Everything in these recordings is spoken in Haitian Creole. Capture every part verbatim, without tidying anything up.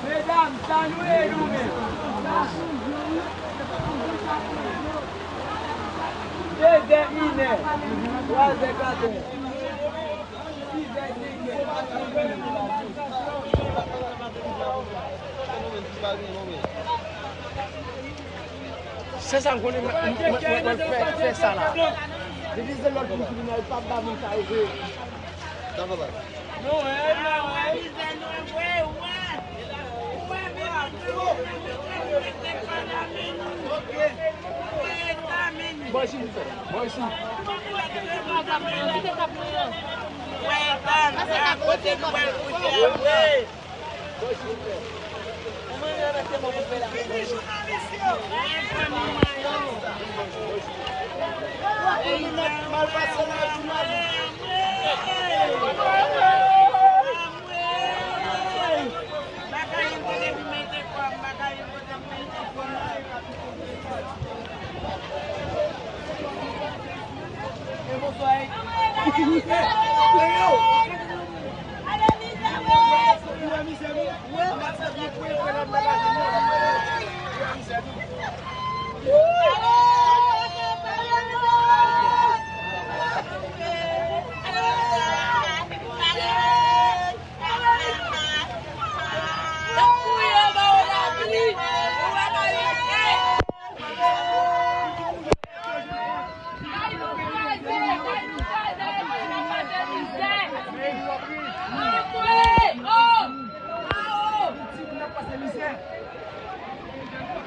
Medam, sa nou ye nou menm? Dezè, inè, twazè, katè, sizè, disè, Se sa m konnen, mwen, mwen, mwen, mwen fè, fè sa la. Depi se lòt moun ki vin la, yo p ap ba moun sa yo vre. Bò isit, bò isit.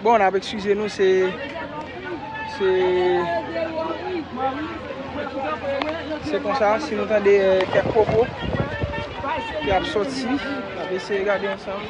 Bon, n ap eskize nou, se, se, se konsa, si nou tande, eh, kèk pwopo ki ap sòti, n ap eseye gade ansanm.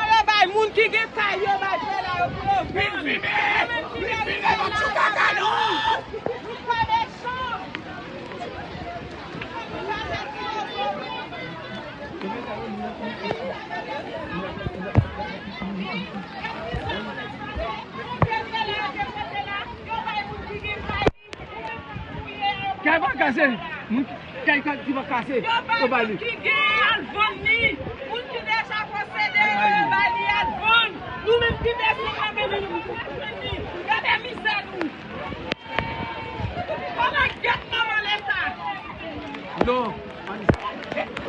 Yo bay moun ki gen kay, yo bay pè la, yo pou yo vann. Nou menm ki gen kay, nou pa mechan. Kay pa kase, moun kay ki pa kase, yo ba li. Ki gen al vann li, moun ki deja posede yo, yo ba li al vann. Nou menm ki bezwen nan men nou, nou pa vann li. Gade mizè nou. Kòman gèt manman Leta? Non.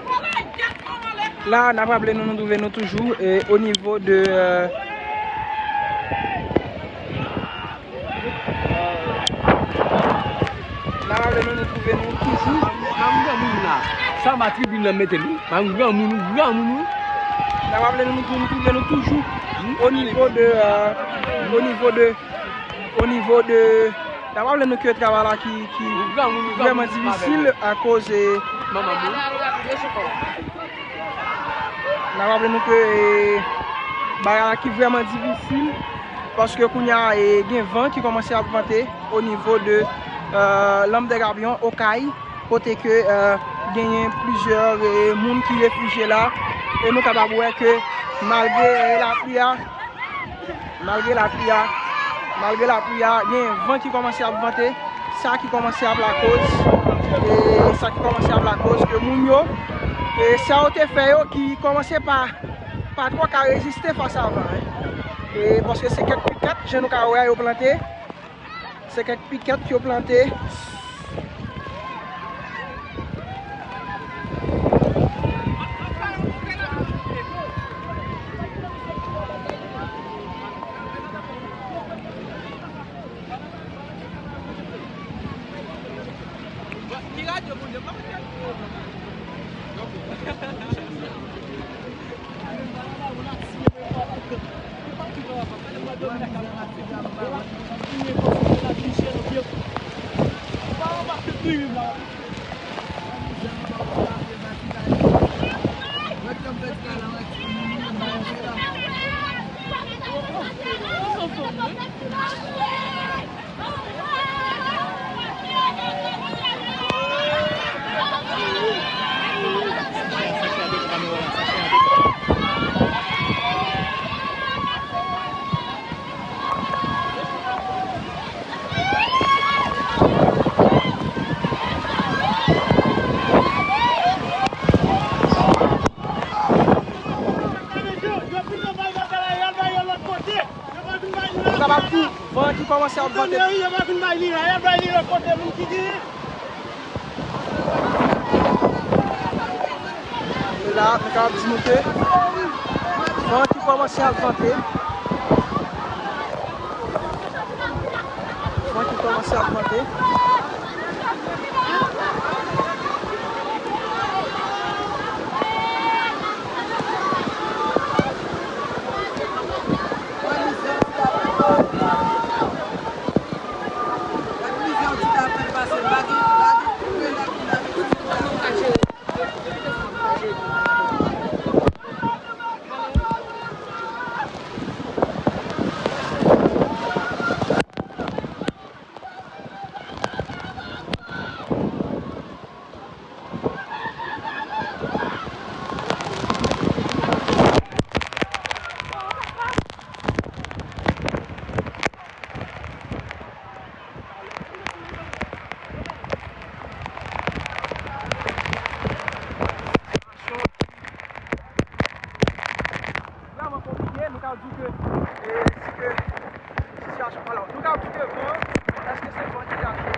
Kòman gèt manman Leta? La, n ap raple nou, nou twouve nou toujou, eh, o nivo de, eh, n ap raple nou, nou twouve nou toujou. Manm granmoun la. Sa ma tribin nan mete li. Manm granmoun, granmoun. N ap raple nou, nou twouve nou toujou o nivo de, eh, o nivo de O nivo de, n ap raple nou ke travay la ki, ki vrèman difisil akoz, eh, n ap raple nou ke, eh, bagay la ki vrèman difisil, paske kounye a, eh, gen van ki kòmanse ap vante o nivo de, eh, Lanm dè Gabyon, Okay, kote ke, eh, genyen plizyè, eh, moun ki refijye la, e nou kapab wè ke malgre, eh, lapli a, Malgre lapli a, malgre lapli a, gen van ki kòmanse ap vante, sa ki kòmanse ap lakoz, e sa ki kòmanse ap lakoz ke moun yo, e sa yo te fè yo ki kòmanse pa, pa twò ka reziste fas a van, en. E paske se kèk pikèt, jan nou ka wè, yo plante. Se kèk pikèt yo plante. Yo kapab tou, van ki kòmanse ap vante. E la, nou kapab di nou ke van ki kòmanse ap vante. Van ki kòmanse ap vante. Vrèman konplike, nou ka di ke, e, si ke sitiyasyon, alò, nou ka di ke van, èske se van ki rache,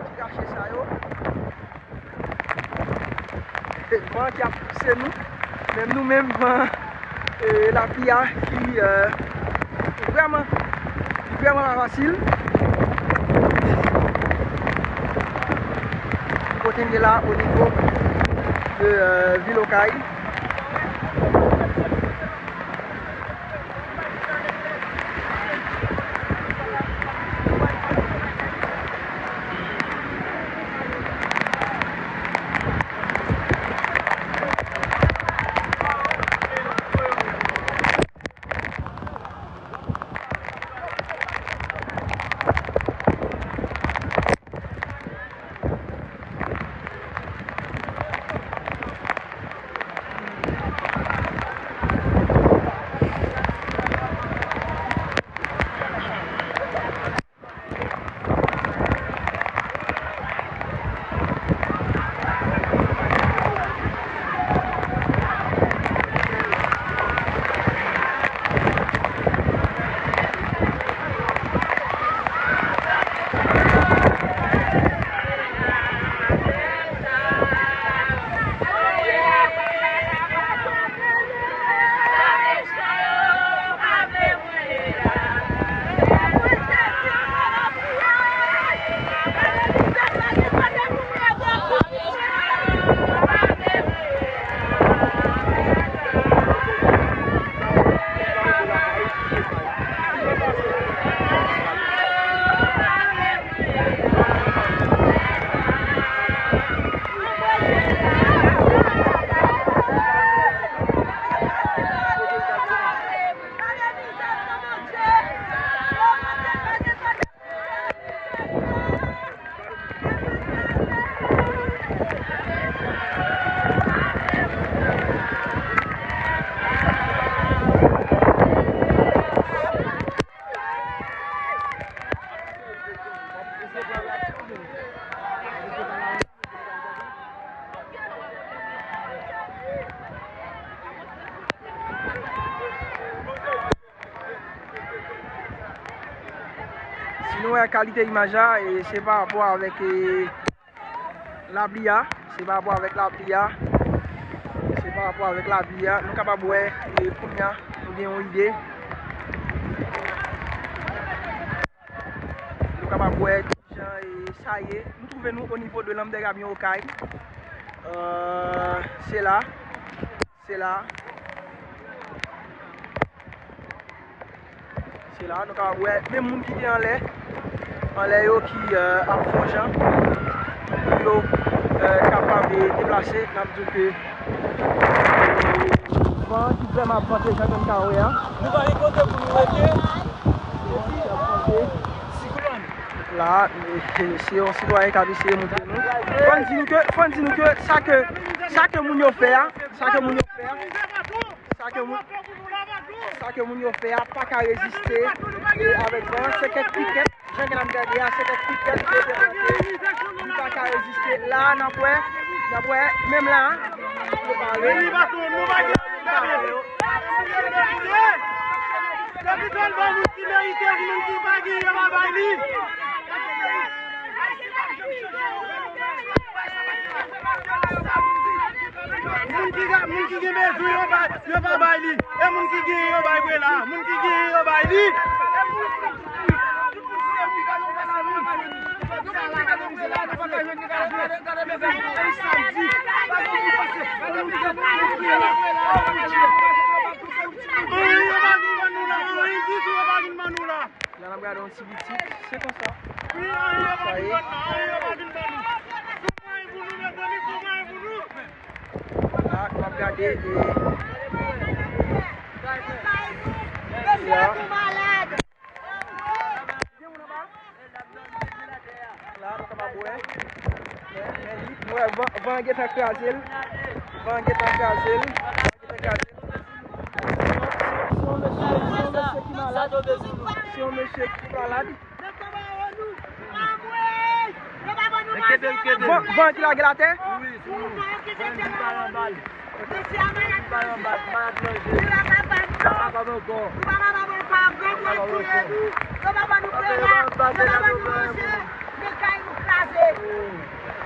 ki rache sa yo? Van ki ap pouse nou, menm nou menm, van, e, lapli a ki, e, vrèman, vrèman pa fasil. Kote n ye la, o nivo de, e, vil Okay. Nou wè kalite imaj la, e se pa rapò avèk, e, lapli a. Se pa rapò avèk lapli a. Se pa rapò avèk lapli a. Nou kapab wè, e, kounye a, nou gen yon ide. Nou kapab wè kijan, e, sa ye. Nou twouve nou o nivo de Lanm dè Gabyon Okay. Euh, se la. Se la. Se la, nou kapab wè menm moun ki te anlè, anlè yo ki, euh, ap fè yon jan pou yo, euh, kapab, euh, deplase. N ap di w ke, euh, van an ki vrèman ap vante jan ke n ka wè a. Nou pa gen kote pou nou rete. Epi, ap vante. Siklòn. La, e, e, se yon sitwayen k ap eseye montre nou. Fò n di nou ke, fò n di nou ke sa ke, sa ke moun yo fè a, sa ke moun yo fè a, sa ke moun, sa ke moun yo fè a pa ka reziste, e, avèk van an. Se kèk pikèt, jan ke n ap gade a, se kèk pikèt ki te plante, li pa ka reziste. La, n ap wè, n ap wè, menm la, yo pare. Kapitòl ban moun ki merite l, moun ki pa gen, yo pa bay li. Moun ki gen, moun ki gen bezwen, yo pa, yo pa bay li. E moun ki gen, yo bay Prela. Moun ki gen, yo bay li. Anyen yo pa vin ban nou la, anyen ditou yo pa vin ban nou la. La n ap gade yon ti bitik, se konsa. Sa ye. La, n ap gade, e, ya. La, nou kapab wè. Men, men li, nou wè van, van an gentan kraze l. Van an gentan kraze l. Van an gentan kraze l. Se yon, se yon, se yon mesye, se yon mesye ki malad. Se yon mesye ki malad. Van, van ki lage l atè? Wi, sou nou. Van ki pale anba l. Li pa kapab ankò. Li pa kapab ankò.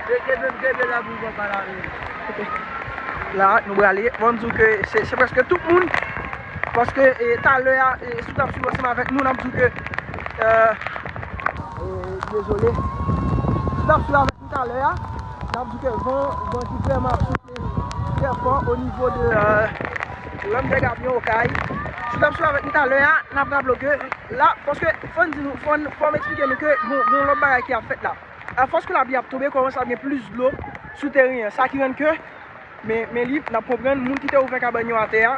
Yo kenbe m kenbe la pou van pa lave. La, nou prale. Bon, m di w ke se, se prèske tout moun. Paske, e, talè a, e, si w t ap swiv ansanm avèk nou, n ap di w ke, e, e, dezole. Si w t ap swiv avèk nou talè a, n ap di w ke van, van ki vrèman ap soufle trè fò o nivo de, e, Lanm dè Gabyon Okay. Si w t ap swiv avèk nou talè a, n ap raple w ke la, paske fò n di nou, fò n, fò m eksplike nou ke gon, gon lòt bagay ki ap fèt la. Afòs ke lapli ap tonbe, kòmanse ap gen plis dlo sou teren an. Sa ki rann ke, men, men li, n ap konprann, moun ki te ouvè kabann yo atè a,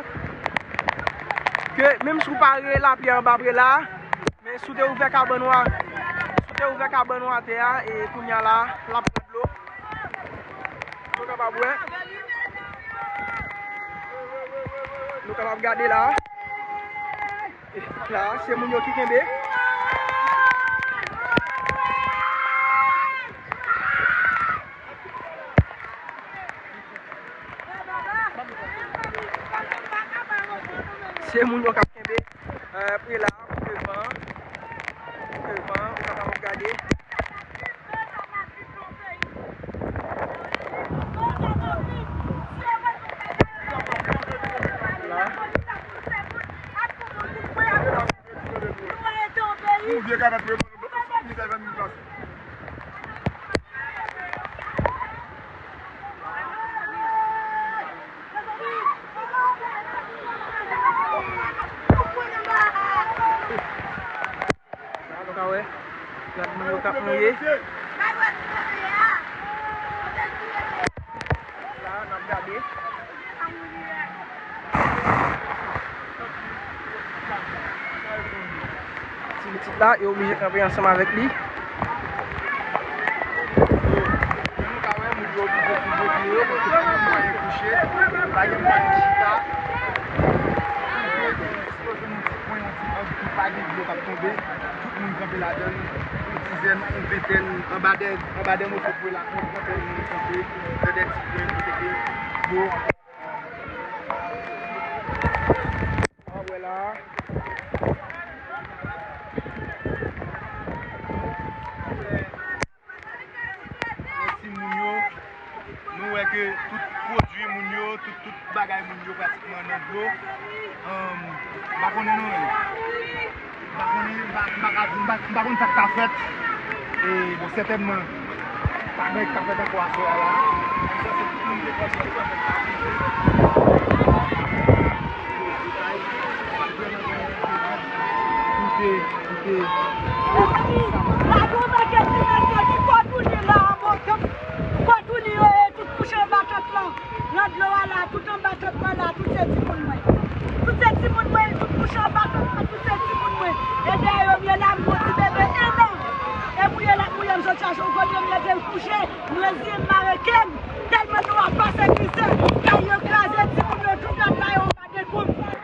ke menm si w pare lapli anba pre la, men si w te ouvè kabann ou a, si w te ouvè kabann ou atè a, e kounye a la, l ap pran dlo. Nou kapab wè. Nou kapab gade la. La, se moun yo ki kenbe. Se moun yo k ap kenbe, e, pre la, pou ke van, pou ke van, ou kapab gade. Ou vye kanat mwen, mwen, mwen, mwen, mwen, mwen, mwen, La, nou ka wè, gad moun yo k ap mouye. La, n ap gade. Ti pitit la, yo oblije kanpe ansanm avèk li. Nou ka wè, moun yo oblije soulve pye yo, paske pa gen mwayen kouche, pa gen mwayen chita. Sipoze yon ti pwen, yon ti ang ki pa gen dlo k ap tonbe. Tout moun kanpe ladan l. Yon dizèn, yon ventèn, anba de, anba de moso pre la, yon trantèn moun kanpe nan de ti pwen kote ke dlo. Wè la. Yo, um, m pa konnen non, men. M pa konnen, m pa, m pa ka, m pa, m pa konn sa k ka fèt. E, bon, sètènman, pa gen k ka fèt ankò aswè a la. Koute, koute. Mezanmi, la gen yon pakèt ti mesye ki fò tounen la, mwen, fò tounen yo, e, tout kouche anba tant lan. Nan dlo a la, tout anba tant lan la, tout se timoun mwen. Tout se timoun mwen, tout kouche anba tant lan, tout se timoun mwen. E dèyè yo, m ye la, m gon ti bebe en an. E mouye l ap mouye m soti a, jan m konnen m leve l kouche, m reziye m mare ke m. Tèlman nou ap pase mizè, kay yo kraze, timoun yo tout ap la yo pa dekouvri.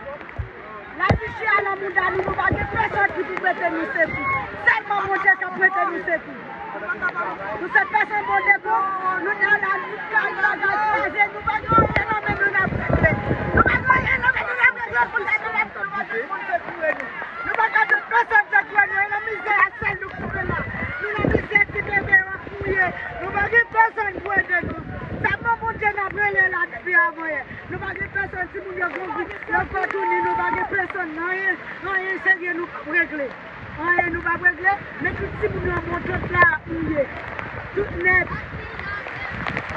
Lavi chè a nan mouda nou, nou pa gen pèsòn ki pou prete nou sekou. Sèlman Bondye k ap prete nou sekou. Nou se pèsòn Bondye tou, nou nan la, nou kay bagay kraze, nou pa gen anyen nan men nou n ap regle. Nou pa gen anyen nan men nou n ap regle pou lè nou ap, nou pa gen moun sekoure nou. Nou pa ka jwenn pèsòn sekoure nou, e nan mizè a sèl nou k twouve la. Nou nan mizè ti bebe yo ap mouye. Nou pa gen pèsòn pou ede nou. Sèlman Bondye n ap rele la depi avanyè. Nou pa gen pèsòn, timoun yo grandi, yo fò tounen, nou pa gen pèsòn, anyen, anyen serye nou p ap regle. Anyen nou p ap regle, men tout timoun yo anba tant la ap mouye. Tout nèt.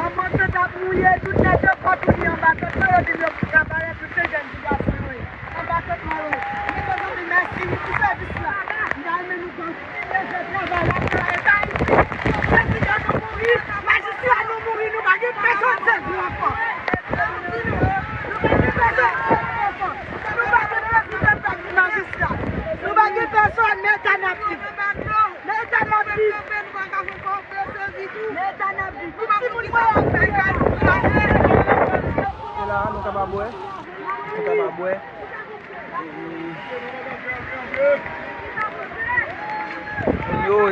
Anba tant ap mouye, tout nèt yo fò tounen anba tant la, yo di yo travay, tout se jèn ti gason yo ye. Anba tant la yo ye. Men mezanmi, mèsi pou sèvis la. M ta renmen nou konn Prezidan nou mouri, majistra nou mouri, nou pa gen pèsòn sèvi ankò. Nou pa gen pèsòn sèvi ankò. Nou pa gen prezidan, pa gen majistra. Nou pa gen pèsòn, men eta n ap viv. Men eta n ap viv. Men eta n ap viv. Tout timoun mwen ap viv. E la, nou kapab wè. Nou kapab wè. Yo, e,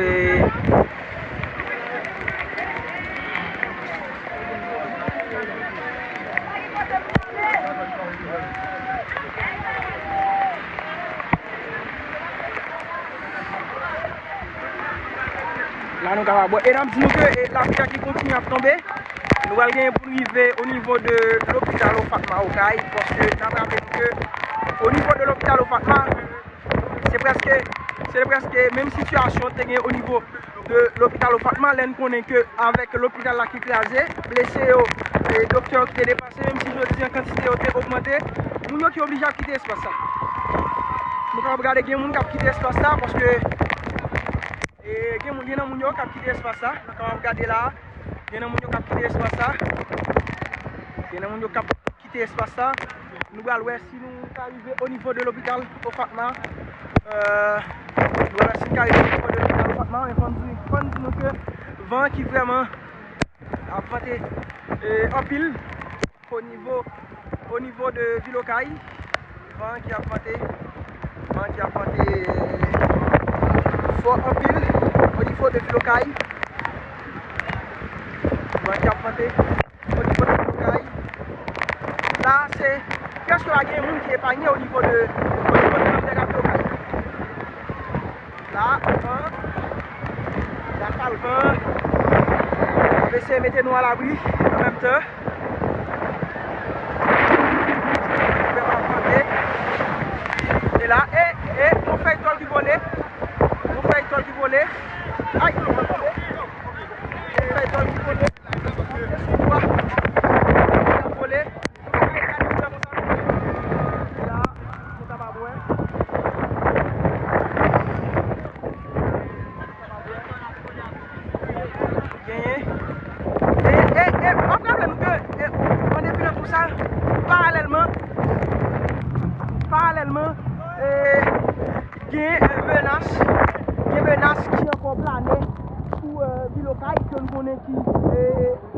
la, nou kapab wè. E n ap di nou ke, e, lapli a ki kontinye ap tonbe. Nou pral genyen pou n rive o nivo de lopital Ofatma Okay, paske n ap raple nou ke o nivo de lopital Ofatma, se prèske, se prèske menm sitiyasyon te gen o nivo de lopital Ofatma, lè n konnen ke avèk lopital la ki kraze, blese yo, e doktè yo ki te deplase, menm si jodi an kantite yo te ogmante, moun yo ki oblije ap kite espas la. Nou kapab gade gen moun k ap kite espas la, paske E, gen moun, gen nan moun yo k ap kite espas la. Nou kapab gade la. Gen nan moun yo k ap kite espas la. Gen nan moun yo k ap kite espas la. Nou pral wè si nou ka rive o nivo de lopital Ofatma. Euh, nou pral wè si nou ka rive o nivo de lopital Ofatma. Men fò n di, fò n di nou ke van ki vrèman ap vante, e, anpil. O nivo, o nivo de Vil Okay, van ki ap vante, van ki ap vante fò anpil o nivo de Vil Okay. Van ki ap vante o nivo de Vil Okay. La, se prèske pa gen moun ki epanye o nivo de, o nivo de Vil Okay. La, van. Rafal van. N ap eseye mete nou alabri an menm tan. Vèman ap vante. E la, e, e, yon fèy tòl ki vole. Yon fèy tòl ki vole. Ay! Yon fèy tòl ki vole. Ap vole. Genyen. E, e, e, m ap raple nou ke, e, an depi nan tou sa, paralèlman, paralèlman, e, gen menas, gen menas ki ankò plane sou, e, Vil Okay, ke nou konnen ki, e,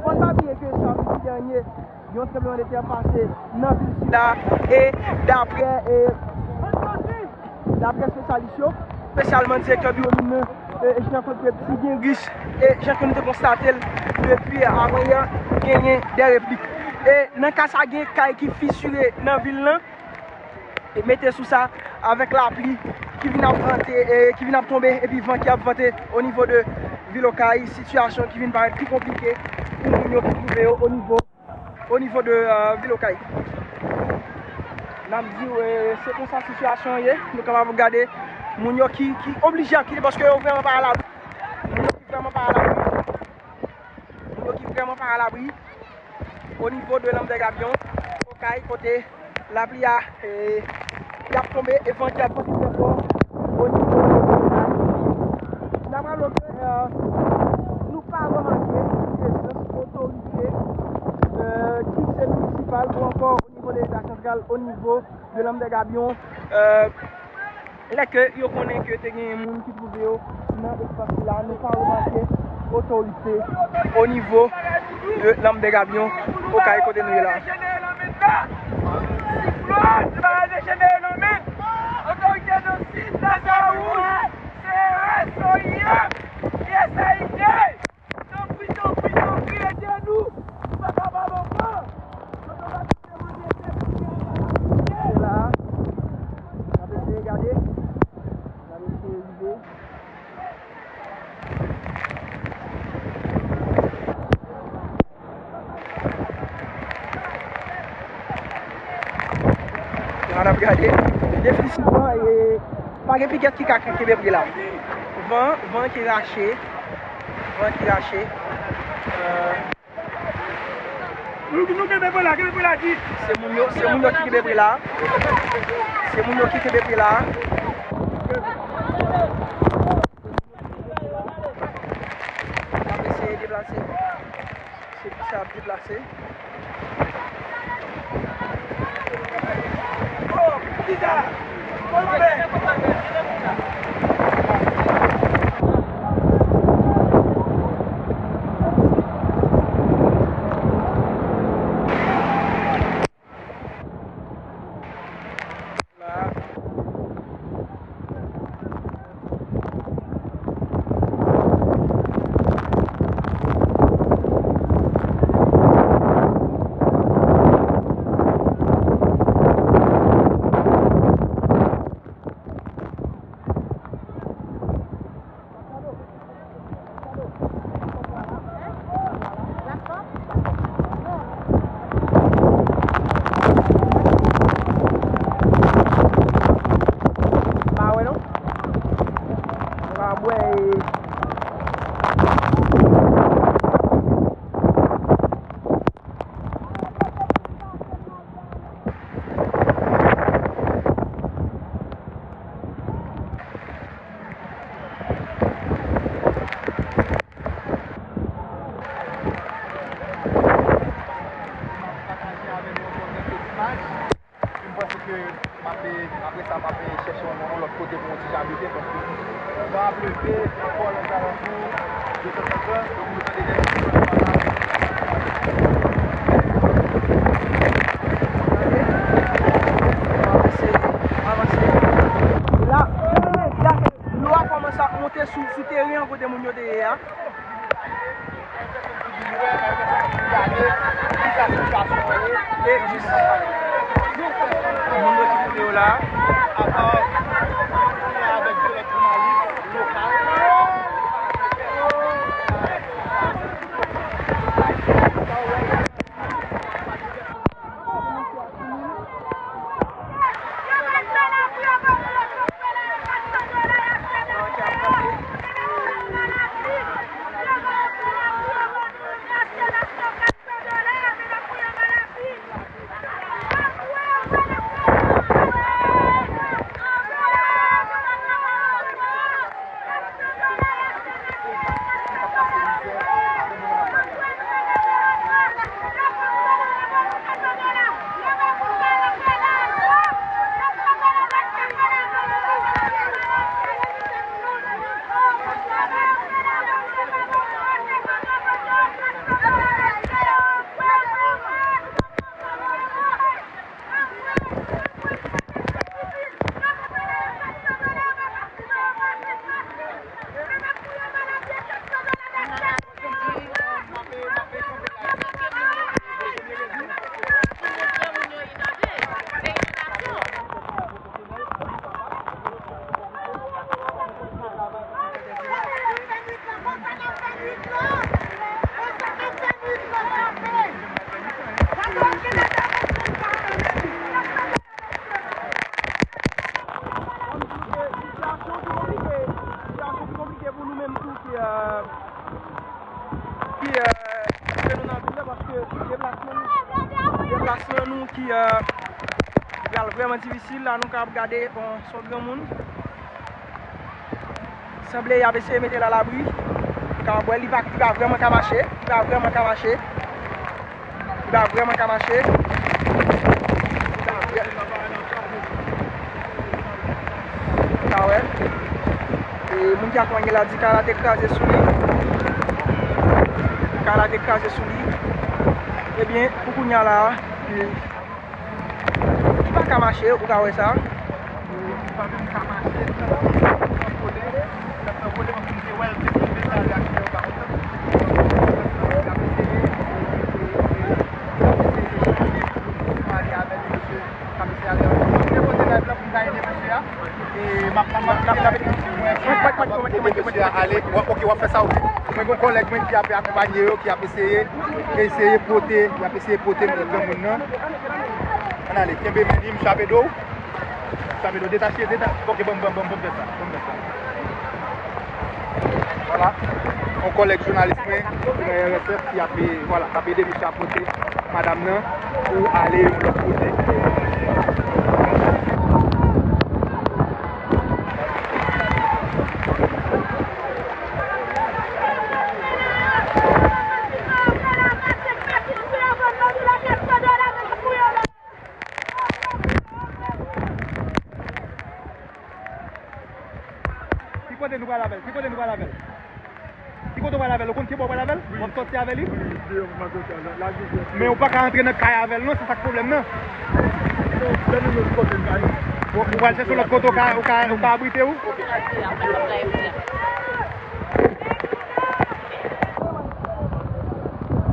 fò n pa bliye ke samdi dènye, yon tranblemanntè pase nan vil sila e daprè, e, daprè espesyalis yo, espesyalman direktè biwo min nan, e, Jean Claude Prepti, gen risk, e, jan ke nou te konstate l depi avanyè, genyen de replik. E nan ka sa, gen kay ki fisire nan vil lan. E mete sou sa, avèk lapli ki vin ap vante, e, ki vin ap tonbe, epi van ki ap vante o nivo de Vil Okay, sitiyasyon ki vin parèt pi konplike pou moun yo ki twouve yo o nivo, o nivo de, e, Vil Okay. N ap di w, e, se konsa sitiyasyon an ye. Nou kapab gade moun yo ki, ki oblije ap kite paske yo vrèman pa alabri. Moun yo ki vrèman pa alabri. Moun yo ki vrèman pa alabri. O nivo de Lanm dè Gabyon, Okay, kote lapli a, e, y ap tonbe e van ki ap vante trè fò o nivo de Okay. N ap raple ke, e, nou pa remake prezans otorite, e, kit se minisipal ou ankò o nivo de Leta santral, o nivo de Lanm dè Gabyon, e, lè ke yo konnen ke te genyen moun ki twouve yo nan espas sila, nou pa remake otorite o nivo de Lanm dè Gabyon, Okay, kote nou ye la. Siklòn, se pa dejenere nan men otorite nan Sid, Lazawouz, C R S, O I M, U S A I D. Tanpri, tanpri, tanpri, ede nou! Nou pa kapab ankò! Kote w ap kite moun yo fè kounya la, n ap eseye gade. N ap eseye gade. N ap eseye rive. N ap gade. Defi sou van e pa gen pikèt ki ka kenbe pre la. Van, van ki rache. Van ki rache. Euh, Nou, nou kenbe pre la, kenbe pre la di. Se moun yo, se moun yo ki kenbe pre la. Se moun yo ki kenbe pre la. N ap eseye deplase. Se pou sa ap deplase. Pa wè non. Pa bwè. Pataje avè nou ankò kèk imaj. M panse ke m ap, apre sa, m ap chèche yon, yon lòt kote pou yon ti jan abite, paske van ap leve ankò nan zalantou de tanzantan, donk nou tande dèyè nou. Avanse, avanse. La, dlo a kòmanse ap monte sou, sou teren an kote moun yo te ye a. E jis moun yo ki koute yo la. Pou nou menm tou ki, euh, ki, euh, ki nou nan vil la, paske deplasman nou, deplasman nou ki, euh, pral vrèman difisil la, nou kapab gade, bon, se yon granmoun. Sanble y ap eseye mete l alabri. Ou ka wè li pa, li pa vrèman ka mache. Li pa vrèman ka mache. Li pa vrèman ka mache. Ou ka wè. E moun ki ap manje la di kay la te kraze sou li. Kay la te kraze sou li. Ebyen, pou kounye a la, li pa ka mache, ou ka wè sa. Li pa menm ka mache, li pran kole, li pran kole, paske m te wè l te tonbe nan riyaksyè yo pa kontan. L ap eseye, l ap eseye, l ap eseye chanje pou nou pale avè l, mesye, l ap eseye ale avè l. M te poze live la pou m ka ede mesye a. E m ap, m ap, m ap, m ap, ede mesye a ale. W ap, ok, w ap fè sa, ok. Mwen gen yon kòlèg mwen ki ap akonpanye yo, ki ap eseye, eseye pote, y ap eseye pote granmoun nan. Ann ale, kenbe men li, m chape do w. Chape do, detache, detache. Ok, ban m, ban m, ban m, ban m fè sa. Ban m fè sa. Vwala. Yon kòlèg jounalis mwen, ki nan R S F, ki ap, vwala, k ap ede misye a pote madanm nan pou ale yon lòt kote. Ki kote nou pral avè l? Ki kote nou pral avè l? Ki kote w pral avè l? Ou konn ki bò w pral avè l? W ap sòti avè li? Men ou pa ka antre nan kay avè l non, se sa k pwoblèm nan. Ou, ou pral chèche lòt kote ou ka, ou ka, ou ka abrite ou?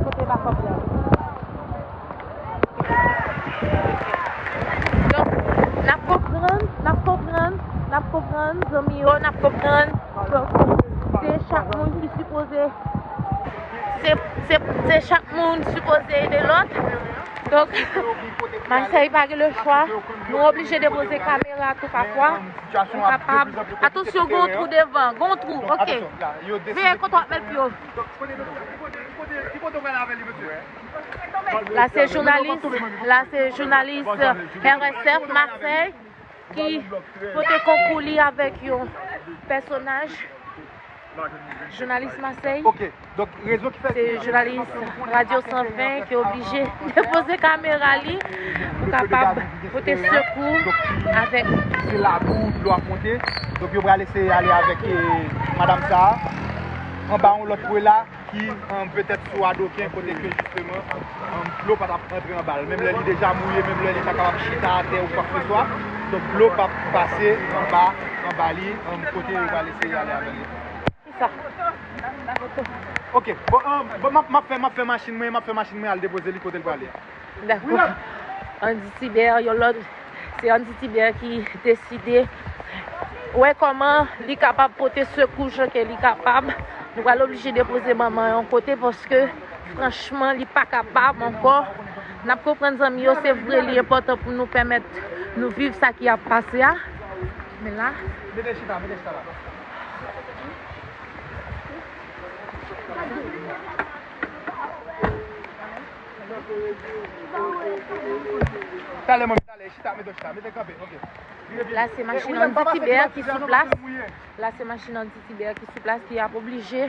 Kote bakòp la? Donk, n ap konprann, n ap konprann, n ap konprann, zanmi yo, n ap konprann. Donk, se chak moun ki sipoze, se, se, se chak moun sipoze ede lòt. Donk, Masèy pa gen le chwa. Nou oblije depoze kamera tou pafwa. Nou kapab. Atansyon, gon twou devan, gon twou. Ok. Veye kote w ap met pye w. La se jounalis, la se jounalis R S F Masèy ki pote konkou li avèk yon pèsonaj, jounalis Masèy. Ok, donk rezon ki fè se jounalis Radyo San Fen ki oblije depoze kamera li pou kapab pote sekou avèk. Se labou, dlo ap monte. Donk yo pral eseye ale avèk, eh, madanm sa a anba yon lòt prela ki, um, petèt sou adoken kote ke jisteman, um, dlo pa t ap rantre anba l. Menm lè li deja mouye, menm lè li pa kapab chita atè ou kwakseswa, donk dlo p ap pase anba, anba li, um, kote yo pral eseye ale avè li. Kisa? Ok, bon, um, bon, m ap, m ap fè, m ap fè machin mwen, m ap fè machin mwen al depoze li kote l prale a. Dakò. Andy Tibert, yon lòt, se Andy Tibert ki deside wè kòman li kapab pote sekou jan ke li kapab. Nou pral oblije depoze manman yon kote paske, franchman, li pa kapab ankò. N ap konprann, zanmi yo, se vre, li enpòtan pou nou pèmèt nou viv sa ki ap pase a. Men la. Mete chita, mete chita la. Talè, manmi, talè, chita, mete w chita, mete kanpe, ok. La, se machin Andy Tibert ki sou plas. La, se machin Andy Tibert ki sou plas, ki ap oblije,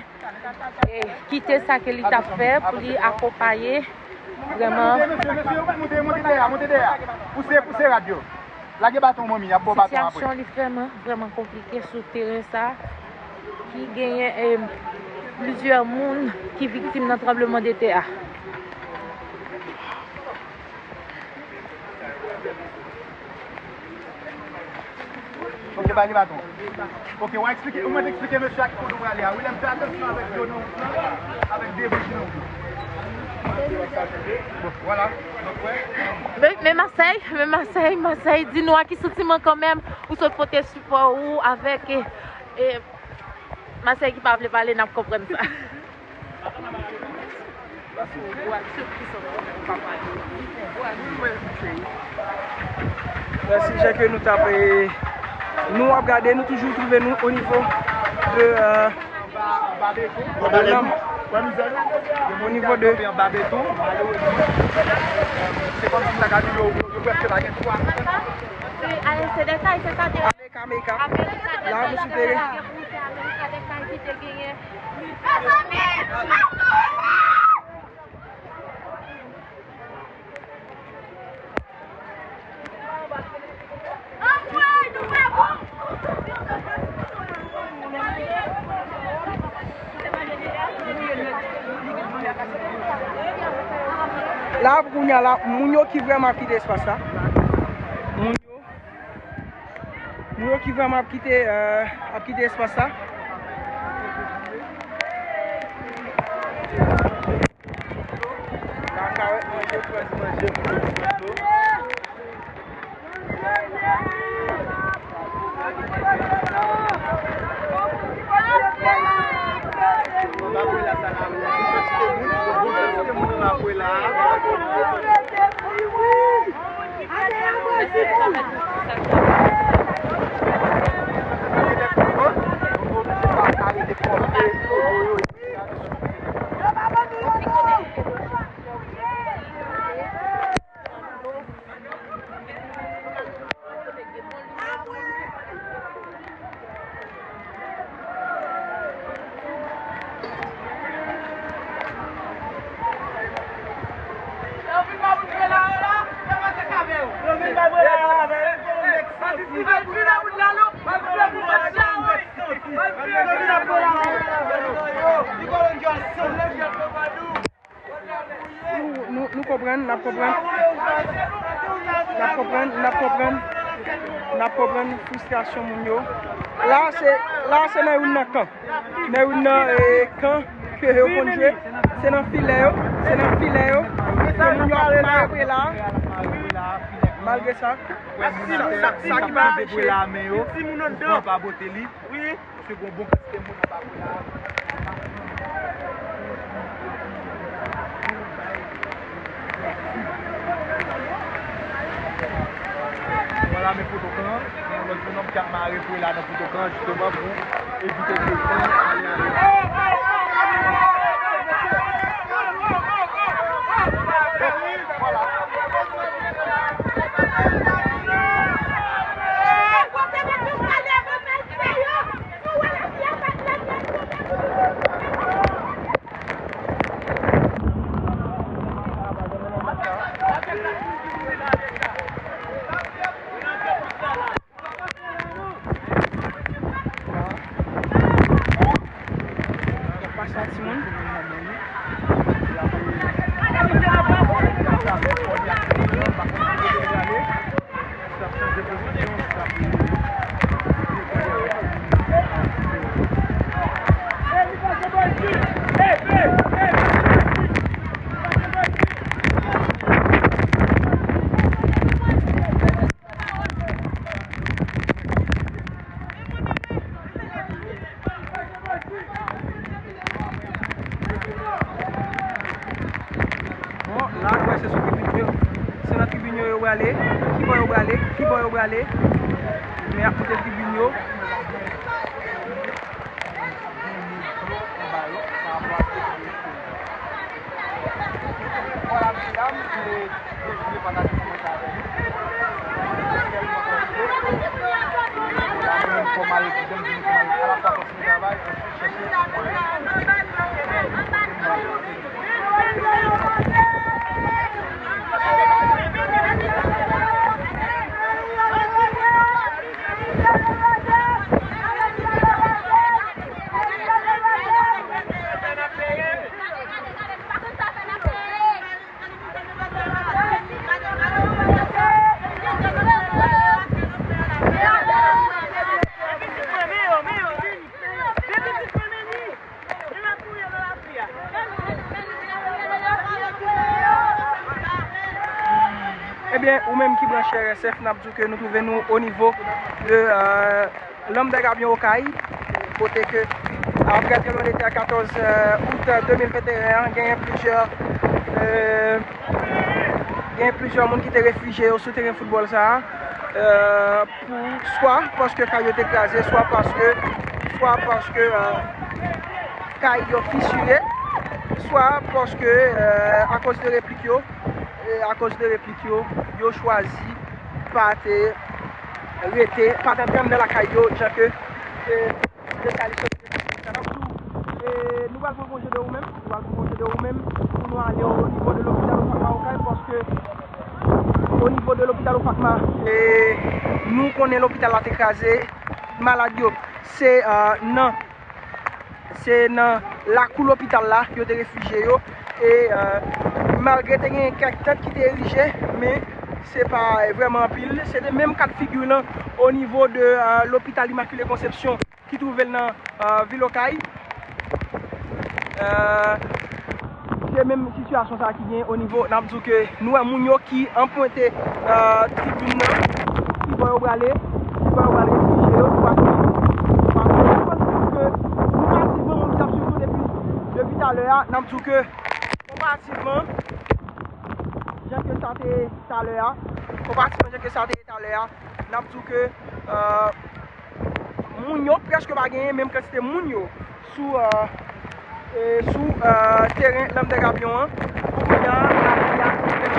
eh, kite sa ke li t ap fè pou li akonpaye, vrèman. Mesye, mesye, mesye, monte, monte dèyè, monte dèyè. Pouse, pouse rad yo. Lage baton, manmi, y ap ba w baton apre. Sitiyasyon li vrèman, vrèman konplike sou teren sa, ki genyen, eh, plizyè moun ki viktim nan tranbleman de tè a. Ok, ba li baton. Ok, w a eksplike, ou mèt eksplike mesye a ki kote w prale a. Wi, lè m fè atansyon avèk dlo nan wout lan, avèk debri ki nan wout lan. Bon, vwala. Donk, wè. Men, men Masèy, men Masèy, Masèy, di nou a ki santiman kanmenm ou sot pote sipò ou avèk, e, e, Masèy ki pa vle pale, n ap konprann sa. Mèsi, jan ke nou t ap, e, nou ap gade, nou toujou twouve nou o nivo euh, de l'homme au niveau de Amerika, Amerika. La nou sou teren. La, kounye a la, moun yo ki vrèman ap kite espas la. Moun yo, moun yo ki vrèman ap kite, euh, ap kite espas la. Nou, nou, nou konprann, n ap konprann. N ap konprann, n ap konprann. N ap konprann fristrasyon moun yo. La, se, la, se nan youn nan kan. Nan youn nan, eh, kan ke yo konn jwe. Se nan filè yo, se nan filè yo. Ke moun yo ap mare la. Malgre sa, sa, sa, sa ki pa anpeche. Wi. Paske gon bon kantite moun anba kou la. Vwala, men potokan, gen yon lòt bonòm k ap mare pou la nan potokan, jisteman, pou evite ke moun ale ale. Vwala. Bon, la, nou wè se sou tribin yo. Se nan tribin yo yo prale. Ki bò yo prale? Ki bò yo prale? Men y ap monte tribin yo. Vwala, mesye dam, e, e, vle pataje kòmantè avè nou. Tèlman konfye. E, la, nou menm kòm Ayiti, nou vin kòm Ayiti, ala fwa kontinye travay, kontinye chèche. Ebyen, ou menm ki branche R S F, n ap di w ke nou twouve nou o nivo de, euh, Lambert Gabion Okay, kote ke, apre tranblemanntè katòz, euh, out de mil venteyen an, genyen plizyè, euh, genyen plizyè moun ki te refijye yo sou teren foutbòl sa a, euh, pou, swa paske kay yo te kraze, swa paske swa paske kay yo fisire, swa paske akoz de replik yo, akoz de replik yo, yo chwazi pa te rete, pa t antre anndan lakay yo, jan ke de sa li soti. Sa n ap di w, e, nou pral pran konje de ou menm, nou pral pran konje de ou menm pou nou ale o nivo de lopital Ofakma Okay, paske o nivo de lopital Ofakma, e, nou konnen lopital la te kraze, malad yo, se, e, nan, se nan lakou lopital la yo te refijye yo, e, e, malgre te gen kèk tant ki te erije, men se pa, e, vrèman anpil. Se te menm ka de figi lan o nivo de, e, lopital Immaculée Conception ki twouve l nan, e, vil Okay. E, se menm sitiyasyon sa a ki gen o nivo, n ap di w ke nou wè moun yo ki anpwente, e, tribin nan, ki bò yo prale, ki bò yo prale refijye yo, paske, paske nou konn ke nou pa ti bon moun ki t ap swiv nou depi, depi talè a, n ap di w ke konparativman, jan ke sa te talè a, konparativman jan ke sa te ye talè a, n ap di w ke, e, moun yo prèske pa genyen menm kantite moun yo sou, e, e, sou, e, teren Lanm dè Gabyon an. Pou kounye a, lapli a ki vrèman,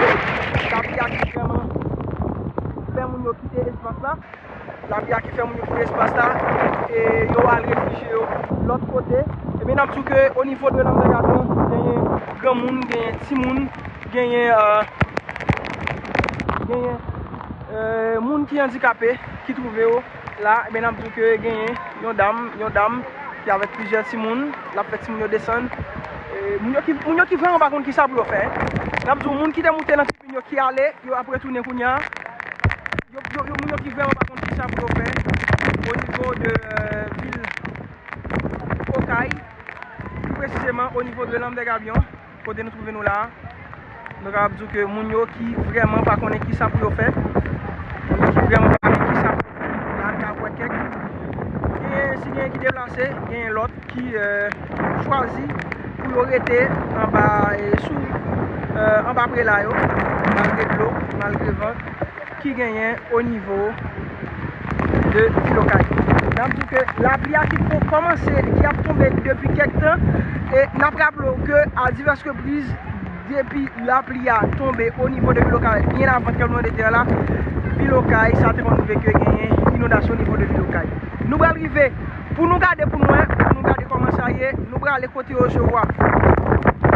lapli a ki vrèman fè moun yo kite espas la. Lapli a ki fè moun yo kite espas la, e yo al refijye yo lòt kote. Ebyen, n ap di w ke o nivo de Lanm dè Gabyon, genyen granmoun, genyen timoun, genyen, e, genyen, e, moun ki andikape, ki twouve yo la. Ebyen, n ap di w ke genyen yon dam, yon dam ki avèk plizyè timoun, l ap fè timoun yo desann. E, moun yo ki, moun yo ki vrèman pa konn ki sa pou yo fè. N ap di w, moun ki te moute nan tribin yo ki ale, yo ap retounen kounye a. Yo, yo, yo, moun yo ki vrèman pa konn ki sa pou yo fè o nivo de, e, vil Okay, pi presizeman o nivo de Lanm dè Gabyon, kote nou twouve nou la a. Nou kapab di w ke moun yo ki vrèman pa konnen ki sa pou yo fè, moun yo ki vrèman pa konnen ki sa pou yo fè, la n ap wè kèk, genyen, si genyen ki deplase, genyen lòt ki, e, chwazi pou yo rete anba, e, sou, e, anba prela yo, malgre dlo, malgre van ki genyen o nivo de vil Okay. N ap di w ke lapli a ki ko-, kòmanse, ki ap tonbe depi kèk tan, e n ap raple w ke a divès repriz, depi lapli a tonbe o nivo de vil Okay, byen avan tranblemanntè la, vil Okay, sa te konn rive ke genyen inondasyon o nivo de vil Okay. Nou pral rive pou nou gade, pou nou wè, pou nou gade kòman sa ye, nou prale kote yo resevwa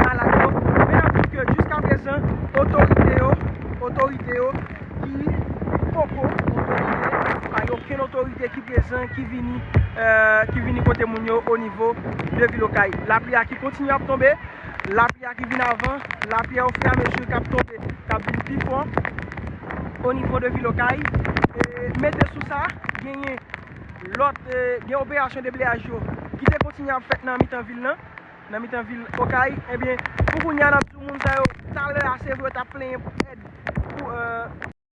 malad yo. Men n ap di w ke jiskaprezan, otorite yo, otorite yo ki poko, otorite, pa gen okenn otorite ki prezan, ki vini, e, ki vini kote moun yo o nivo de vil Okay. Lapli a ki kontinye ap tonbe, lapli a ki vin avan, lapli a ofiramezi k ap tonbe, k ap vin pi fò o nivo de vil Okay. E mete sou sa, genyen lòt, e, gen operasyon debleyaj yo ki te kontinye ap fèt nan mitan vil lan, nan mitan vil Okay. Ebyen, pou kounye a, n ap di w moun sa yo, talè a, se vre, yo t ap plenyen pou èd, pou, e,